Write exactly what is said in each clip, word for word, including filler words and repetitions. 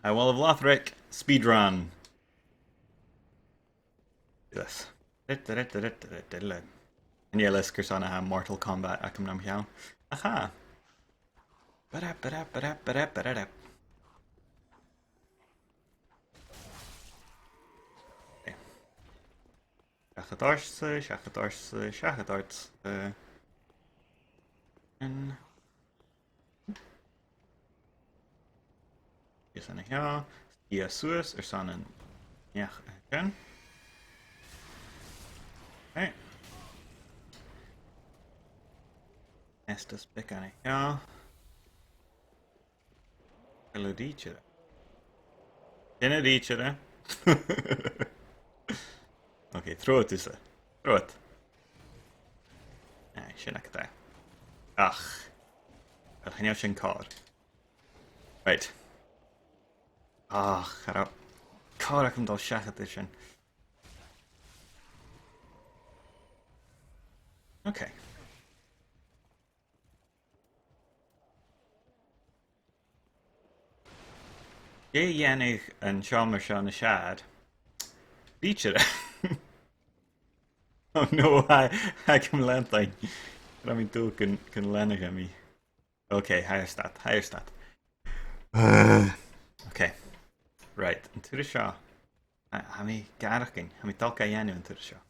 I will have Lothric speedrun. Yes. An e leis gur ann a tha Mortal Kombat agam nam cheann? Aha. Ba-da, ba-da, ba-da, ba-da, ba-da, da. Okay. Seachad ortsa, seachad ortsa, seachad ortsa. An Is an seo, sgiath suas airson an neach a sin. Okay. Estus beag an seo. Hello, teacher. Dinna teacher, eh? Okay, trobhad thusa. Trobhad. Aye, sin agad e. Ach. Well, chan eil sin còir. Right. Ach, cha robh còir agam dol seachad air sin. Okay. Dè dhèanadh an seòmar seo nas fheàrr? Bidh e. Oh no, tha, tha agam leantainn. Rinn mi dùil gun, gun leanadh e mi. Okay, tha e stad, tha e stad. Uh, okay. Right, an turas seo. Tha, tha mi a' gearain, tha mi a' dol ga dhèanamh an turas seo.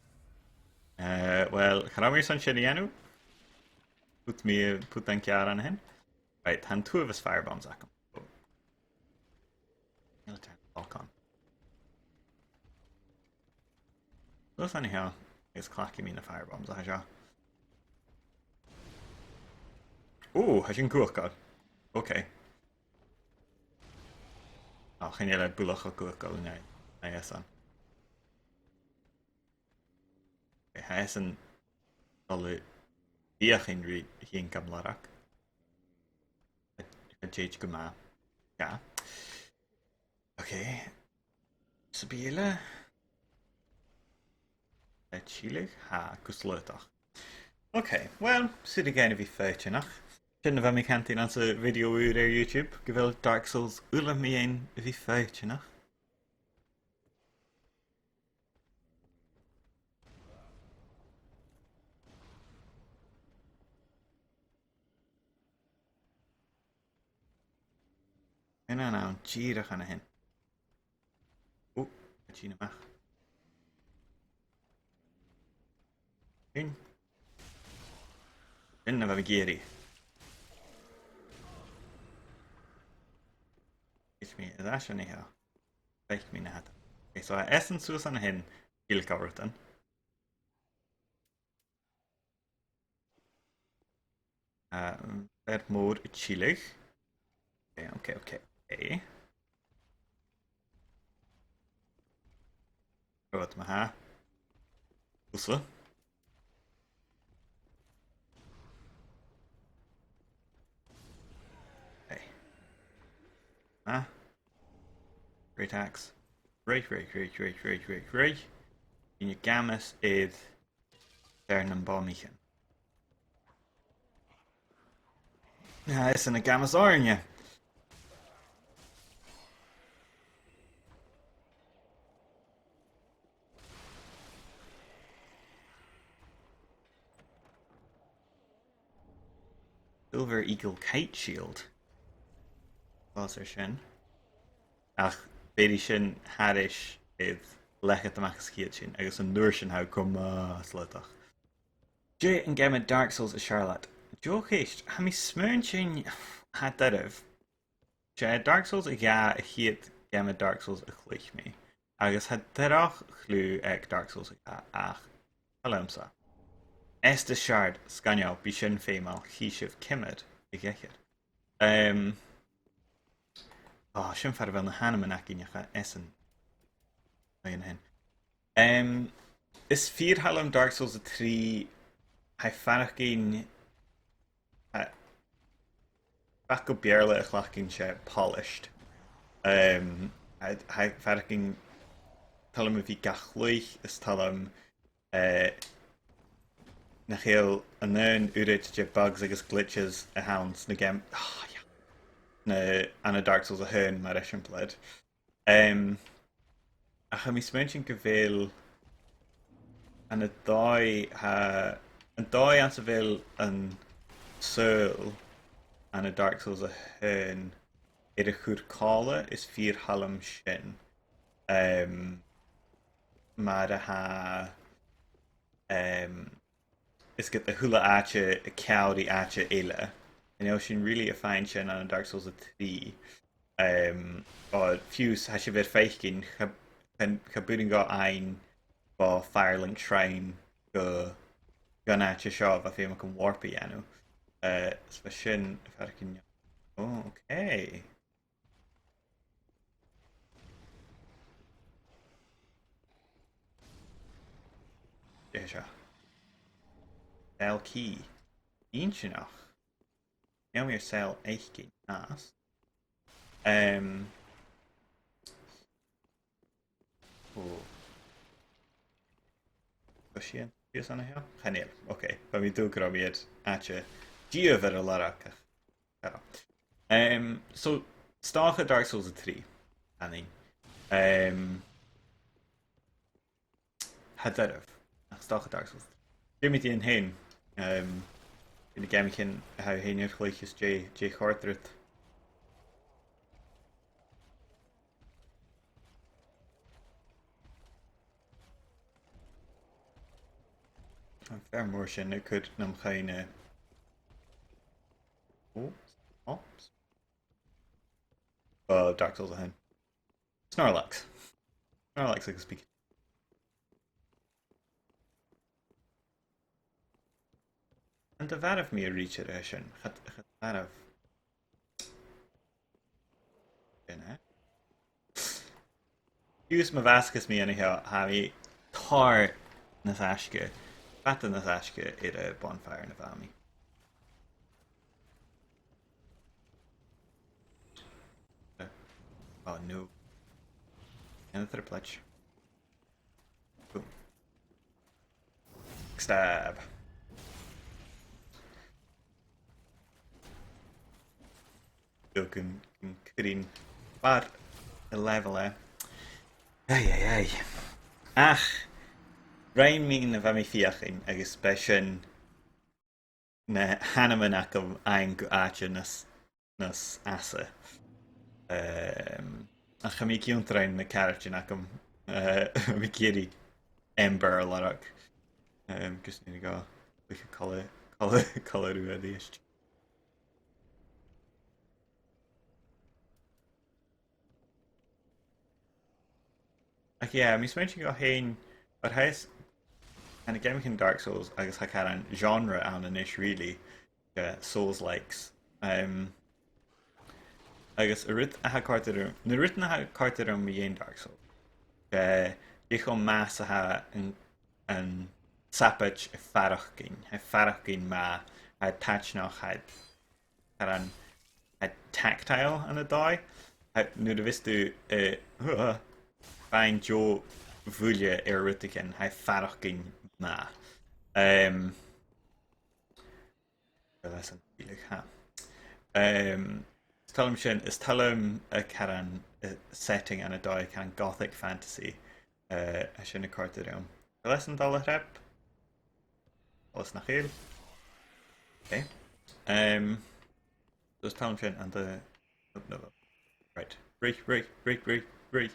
Uh, well, cha robh mi airson sin a dhèanamh. Put mi, put an ceàrr an sin. Right, tha an t-uabhas firebombs agam. Oh. Military Falcon. Suas an seo, agus cleachdaidh mi na firebombs a tha seo. Ooh, tha sin cumhachdach. Okay. Oh, chan eil e buileach cho cumhachdach an-dràsta. Tha esan a' dol a dh'fheuchainn ri thighinn gam lorg. Tha e, tha e gu math. Yeah. Okay. Sam bith eile? Tha e a' tilleadh? Tha, gu slaodach. Okay, well, 's urrainn dhuinn a bhith foighidneach. Sin a bha mi a' cantainn anns a' video ùr air YouTube, gu bheil Dark Souls uile mu dheidhinn a bhith foighidneach. Sin an aon dìreach an sin. Ò, a' tighinn a-mach. Sin. Sin na bha mi ag iarraidh. Is mi a' dol a-steach an seo. Faic mi na tha. Okay, so tha esan suas an sin, Gil Gowerton. Uh, fear mòr a' tilleadh. Okay, okay, okay. Rud ma-thà. Thusa. Okay. Ah. Great axe. Right, right, right. Nì mi gamas air fear nam bomaich. Ah, esan a' gamas oirnne. Silver Eagle Kite Shield. Blas air sin. Ach b' fheudar sin thairis air leth-cheud a-mach às a' cheud sin, agus an uair sin tha e gu math slaodach. Dè an geama Dark Souls as fheàrr leat? Deagh cheist, tha mi a' smaointinn, tha e doirbh. 'S e Dark Souls a dhà a' chiad gheama Dark Souls a chluich mi, agus tha dragh chliù aig Dark Souls a dhà, ach tha leamsa. Estus Shard, sgoinneil, bidh sin feumail, chì sibh ciamar a dh'aithghearr. Um, oh, sin far a bheil na h-ainmean againn, ach esan. Aon a h-aon. Um, is fìor thoil leam Dark Souls a trì, tha e a' faireachdainn, uh, fàgail Beurla a chleachdainn, 's e polished. Um, tha, tha e a' faireachdainn, toil leam a bhith ga chluich, is toil leam, uh, nach eil an aon uiread de bugs agus glitches a th' anns na geam-, oh, yeah. na, ann an Dark Souls a h-aon, mar eisimpleir. Um, ach tha mi a' smaointinn gu bheil an dòigh, tha, an dòigh anns a bheil an saoghal ann an Dark Souls a h-aon air a chur còmhla is fìor thoil leam sin. Um, mar a tha, um, is gu bheil a h-uile àite a' call ri àite eile. An e sin really a' faighinn sin ann an Dark Souls a trì. Um, o, fiù 's tha sibh air faicinn, cha, cha, cha b' urrainn dhomh fhaighinn bho Firelink Shrine gu, gun àite seo, bha feum agam warp a dhèanamh. Uh, so sin a' faireachdainn. Oh, okay. Dè seo? Cell key. Inntinneach. Nì mi air cell fhaicinn às. Um, oh. Bheil sìon sìos an seo? Chan eil. Okay. Bha mi an dùil gun robh mi air àite dìomhair a lorg. Ach, um, so, 's dòcha Dark Souls a trì, a Nèill. Um, tha e doirbh. Ach 's dòcha Dark Souls. Dè mu do dheidhinn fhèin? Um, na geamaichean a tha thu fhèin air cluich, is dè, dè chòrd riut? Tha e fìor mòr sin a' cur nam chuimhne. Oops. Oops. Uh, Dark Souls a h-aon. Snorlax. Snorlax agus Pikachu. An do mharbh mi an Reacher a tha sin? Cha, cha do mharbh. Sin e. Fiù 's ma bhàsaicheas mi an seo, tha mi tòrr nas fhaisge, fada nas fhaisge air a' bonfire na bha mi. Oh no. Another triplage. Boom. Stab. Gun, gun cuirinn far an level e. Ai, ai, ai. Ach, rinn mi na bha mi a' feuchainn, agus b' e sin na h-anaman agam fhaighinn gu àite nas, nas fhasa. Um, ach tha mi ag ionndrainn na caraidean agam. Uh, tha mi ag iarraidh Ember a lorg. Um, gus an urrainn dhomh cluich còmhla, còmhla, còmhla riutha a-rithist. Ach yeah, tha mi a' smaointinn gu bheil fhèin, oir tha fhios, tha na geamaichean Dark Souls agus tha caran genre ann a-nis really, uh, Souls-likes. Um, agus an rud a tha a' còrdadh rium, na rudan a tha a' còrdadh rium mu dheidhinn Dark Souls, uh, dè cho math 's a tha an, an sabaid a' faireachdainn, tha e a' faireachdainn math, tha e taitneach, tha e caran, tha e tactile ann an dòigh. Tha, nuair a bhios tu, eh, faighinn deagh bhuille air rudeigin, tha e a' faireachdainn math. Um, leis an fhìrinn, tha. Um, is toil leam sin, is toil leam a' caran, eh, setting ann an dòigh, caran gothic fantasy, eh, tha sin a' còrdadh rium. Leis an dol a thrip. Alles nach eil. Okay. Um, so is toil leam sin an do, no, no, no. Right. Right, right, right, right, right.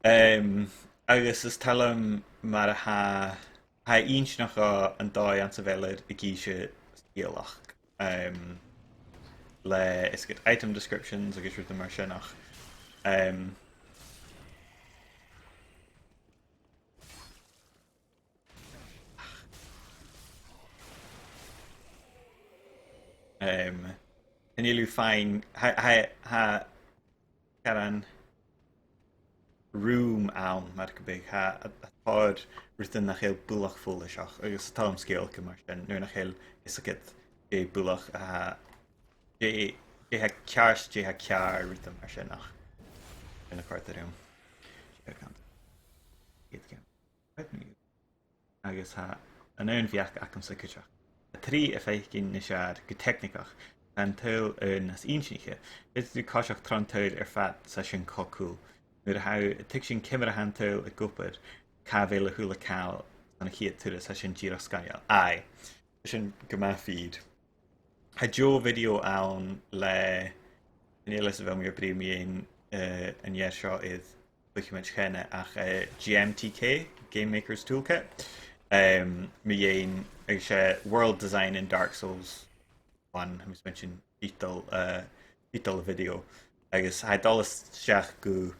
Um, agus is toil leam mar a tha, tha e inntinneach an dòigh anns a bheil e ag innse sgeulachd. Um, le, is gu item descriptions agus rudan mar sin ach, um, um, chan eil thu faighinn, tha, tha, tha caran rùm ann, mar gum biodh, tha, tha tòrr rudan nach eil buileach follaiseach, agus is toil leam sgeulachdan mar sin, nuair nach eil fhios agad dè buileach a tha, dè, dè tha ceart, dè tha ceàrr, rudan mar sin, ach sin a' còrdadh rium. Agus tha an aon bheachd agamsa cuideachd. A trì a' faicinn nas fheàrr gu teicnigeach. an t-saoghal nas inntinniche. Is tu coiseachd tron t-saoghal air fad, 's e sin cho cool. Nuair a tha thu a' tuigsinn ciamar a tha an t-saoghal ag obair, càit a bheil a h-uile càil san a' chiad turas, 's e sin dìreach sgoinneil. Aye, sin gu math fìor. Tha deagh video ann le, chan eil fhios a bheil mi a' bruidhinn mu dheidhinn, eh, an fhear seo air doicimeint cheana ach, eh, G M T K, Game Maker's Toolkit. Um, mu dheidhinn, agus 's e World Design in Dark Souls one, tha mi a' smaointinn tiotal, eh, tiotal a' video. Agus tha e a' dol a-steach gu,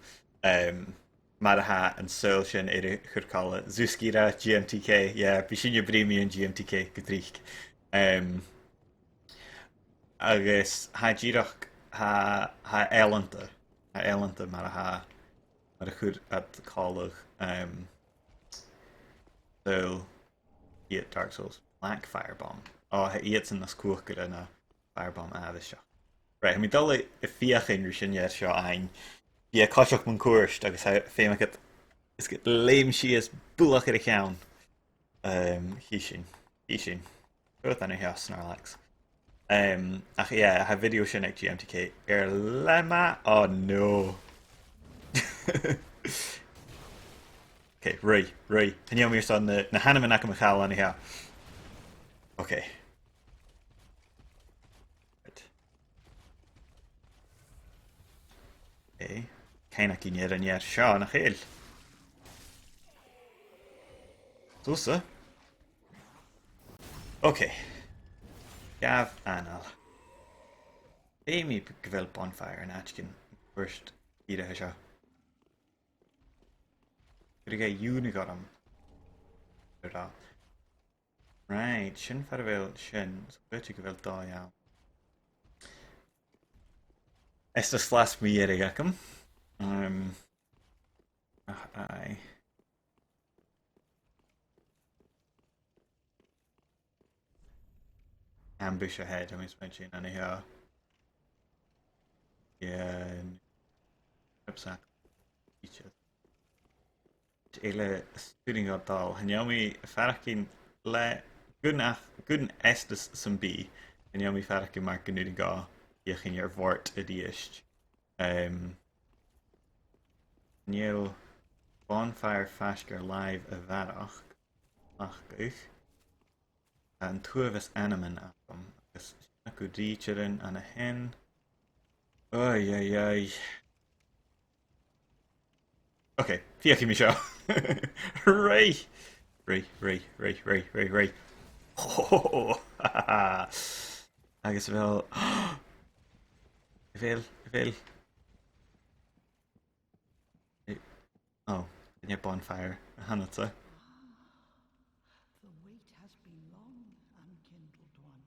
um, mar a tha an saoghal sin air a chur còmhla. Zooskira, G M T K, yeah, bidh sinne a' bruidhinn mu dheidhinn G M T K gu tric. Um, agus tha e dìreach, tha, tha e ealanta, tha e ealanta mar a tha, mar a chuir iad còmhla, um, saoghal iad Dark Souls, Black Firebomb. Oh, tha iadsan nas cumhachdaiche na Firebomb, ah, bhisteach. Right, tha mi a' dol a, a dh'fheuchainn ri sin a dhèanamh seo fhaighinn. Bidh e a' coiseachd mun cuairt agus tha feum agad is gu leum sìos bualadh air a cheann. Um, chì sinn. Chì sinn. Rud an seo, Snorlax. Um, ach yeah, tha video sin aig G M T K air leth math. Oh no. Okay, right, right. Chan eil mi airson na, na h-ainmean agam a chall an seo. Okay. Right. Eh, chan eil cuimhne agam air an fhear seo, nach eil? Tusa. Okay. Gabh anail. Feumaidh gu bheil bonfire an àiteigin first iad a tha seo. Gur e ùine ghorm. Right, sin far a bheil sin, so bidh gu bheil dòigh ann. Is na slas mu dheireadh agam. Um, ach, aye. Ambush ahead, tha mi a' smaointinn, an seo. Yeah, n-, exactly. Teacher. Eile, 's urrainn dhomh dol. Chan eil mi a' faireachdainn le gun ach, gun fhastas sam bith. Chan eil mi a' faireachdainn mar gun urrainn dhomh feuchainn air bhòrd a-rithist. Um, chan eil bonfire faisg air làimh a bharrachd, ach an t-uabhas ainmean agam, agus sin agad ridire an a shin. Oy, oy, oy. Okay, feuchaidh mi seo. Right. Right, right, right, right, right, right. Oh, ha, ha. Agus a bheil, a bheil, a bheil. Oh, an e bonfire a th' annadsa? The wait has been long, unkindled one.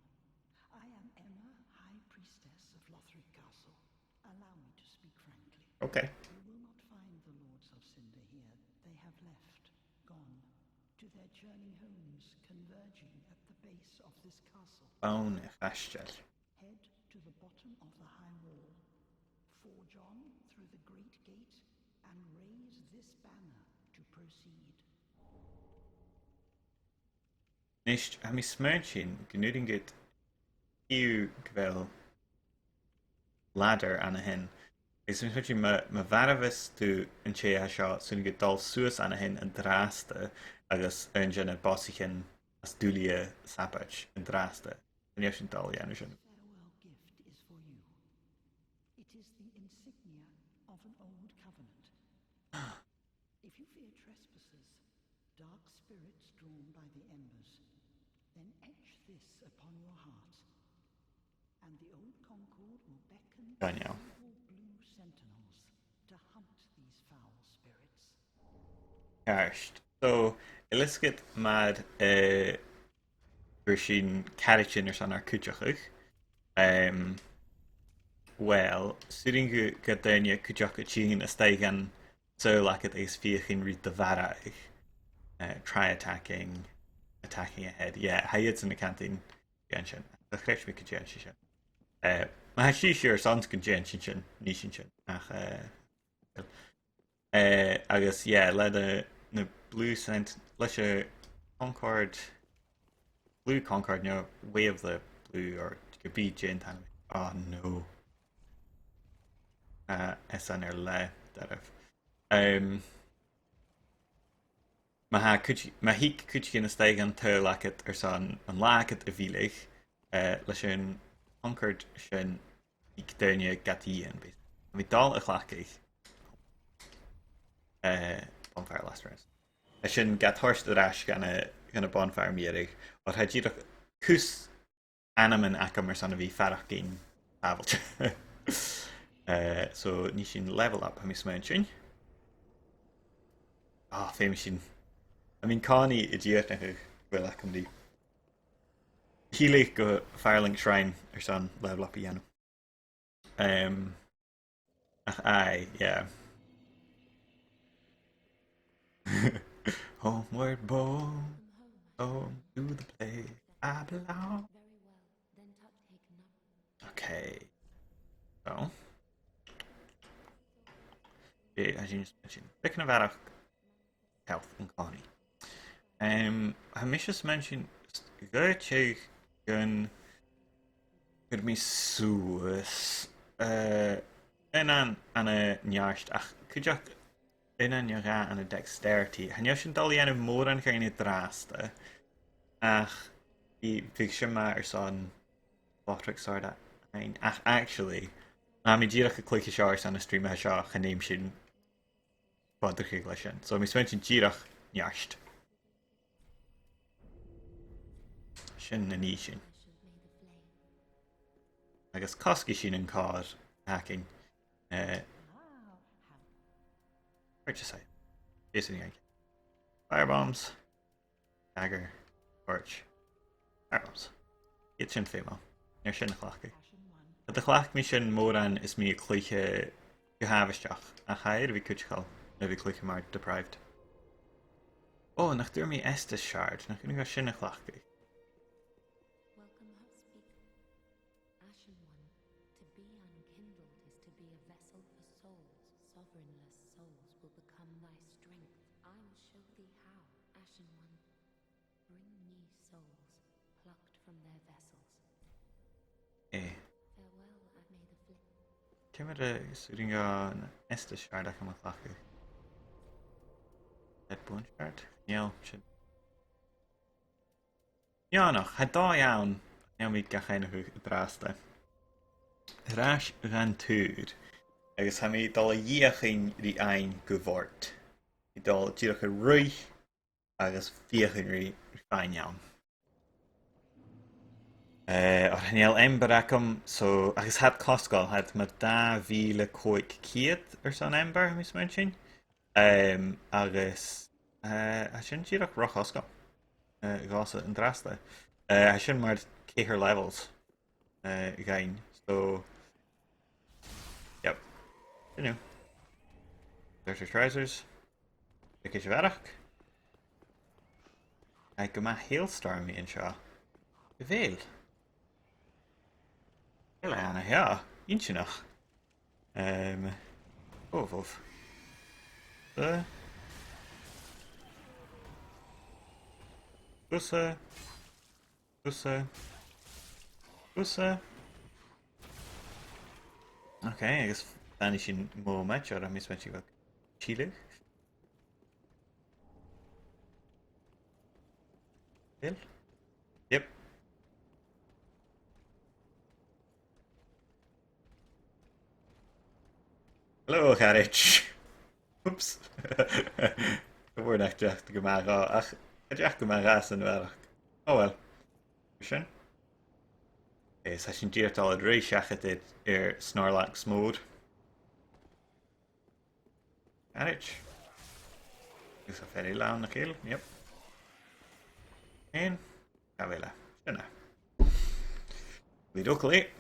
I am Emma, High Priestess of Lothric Castle. Allow me to speak frankly. Okay. You will not find the Lords of Cinder here. They have left, gone, to their journey homes, converging at the base of this castle. Bonn a' chaisteil. Head to the bottom of the high wall. Forge on through the great gate and raise this banner to proceed. Nis, tha mi a' smaointinn gun urrainn dhut fiù gu bheil ladder an a shin. Agus tha mi a' smaointinn ma, ma mharbhas tu an tè seo, 's urrainn dhut dol suas an a shin an-dràsta agus aon de na bosaichean as duilghe a' sabaid an-dràsta. An e sin dol a dhèanamh sin? Farewell gift is for you. It is the insignia of an old covenant. If you fear trespassers, dark spirits drawn by the embers, then etch this upon your heart, and the old Concord will beckon Daniel. Evil blue sentinels to hunt these foul spirits. Ceart. So, a bheil fhios agad mar, eh, gur e sin caraidean airson ar cuideachadh? Um, well, 's urrainn gu, gu daoine cuideachd a thighinn a-staigh dhan saoghal agad agus feuchainn ri do mharbhadh. Uh, try attacking, attacking ahead. Yeah, tha iadsan a' cantainn dèan sin. Cha chreid mi gun dèan sinn sin. Uh, ma tha sibhse airson gun dèan sinn sin, nì sinn sin. Ach, uh, uh, agus, yeah, le na, na Blue Sent-, leis a' Concord, Blue Concord, no Way of the Blue, or ge bith dè an t-ainm. Oh no. Uh, is ann air leth, doirbh. Um, ma tha cuid, ma thig cuid dhen a' stèidh an t-saoghail agad airson an latha agad a mhilleadh, uh, leis an concord sin thig daoine gad dhìon, bha mi dol a chleachdadh. Uh, bonfire last round. Tha sin gad thoirt air ais dhan a', dhan a' bonfire mu dheireadh, oir tha dìreach cus ainmean agam airson a bhith a' faireachdainn sàbhailte. Uh, so, nì sinn level up, tha mi a' smaointinn. Ah, feumaidh sinn. Tha mi an-còmhnaidh a' dìochuimhneachadh gu bheil agam ri thighinn gu Firelink Shrine airson level up a dhèanamh. Um, ach aye, yeah. Homeward bound, home to the place I belong. Okay. So. Eh, tha sinn, tha sinn beagan a bharrachd health an-còmhnaidh. Um, tha mise a' smaointinn, s-, dh'fhaodte gun cuir mi suas, uh, aon ann an neart, ach cuideachd aon no dhà ann an dexterity. Chan eil sin dol a dhèanamh mòran againn an-dràsta, ach bidh, bidh sin math airson Lothric Sword fhaighinn. Ach actually, ma tha mi dìreach a' cluiche seo airson na stream seo, chan fheum sinn bodraigeadh leis sin. So, tha mi a' smaointinn dìreach neart. Sin na nì sinn. Agus cosgaidh sinn an còrr a th' againn. Eh, where'd you say? Jason, yeah. Firebombs. Dagger. Torch. Firearms. Iad sin feumail. Nì sinn sin a chleachdadh. Cha do chleachd mi sin mòran is mi a' cluiche gu h-àbhaisteach, ach tha e air a bhith cudromach nuair a bhios tu a' cluiche mar deprived. Ò, nach d' fhuair mi Estus Shard, nach urrainn dhomh sin a chleachdadh. Welcome, housekeeper. Ashen One, to be unkindled is to be a vessel for souls. Sovereignless souls will become thy strength. I will show thee how, Ashen One. Bring me souls plucked from their vessels. Eh. Farewell, I may the fl- Ciamar a, is urrainn dhomh an Estus Shard agam a chleachdadh? Dead Bone Shard? Chan eil, sin neònach, tha dòigh ann, chan eil mi ga chuimhneachadh an-dràsta. Air ais dhan tùr, agus tha mi dol a dh'fheuchainn ri fhaighinn gu bhort. Tha mi dol dìreach a ruith agus feuchainn ri, ri faighinn ann. Eh, oir chan eil ember agam, so, agus tha iad cosgail, tha iad mu dhà mhìle còig ceud airson ember, tha mi a' smaointinn. Em, agus, eh, tha sin dìreach ro chosgail, eh, dhòmhsa an-dràsta. Eh, tha sin mar ceithir levels, eh, againn. So, yep. Sin thu. Desert Risers. Bidh e a' barrachd. Tha e gu math hailstormy an seo. A bheil? Bheil e an seo? Inntinneach. Em, oh, bhobh. Uh. Thusa. Thusa. Thusa. Ok, agus tha sinn mòr maidir, tha mi a' smaointinn gu bheil tilleadh. Bill? Yep. Hello, a charaid. Oops. Cha mhòr nach deach gu math dhomh, ach cha deach gu math dhàsan a bharrachd. Oh well. Sin. Is tha sinn dìreach a' dol a ruith seachad air, air Snorlax mode. Caraid. Agus tha fear eile ann, nach eil? Yep. Aon. Càit a bheil e? Sin e. Bidh e ag ràdh.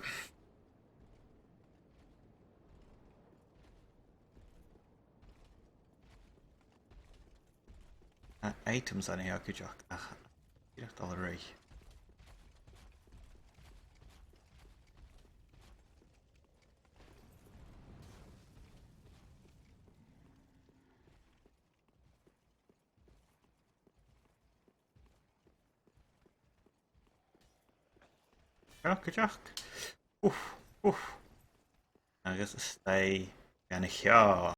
Tha items ann a sheo cuideachd, ach dìreach dol a ruith. Seo cuideachd. Uff. Uf. Agus a-staigh dhan a' cheò.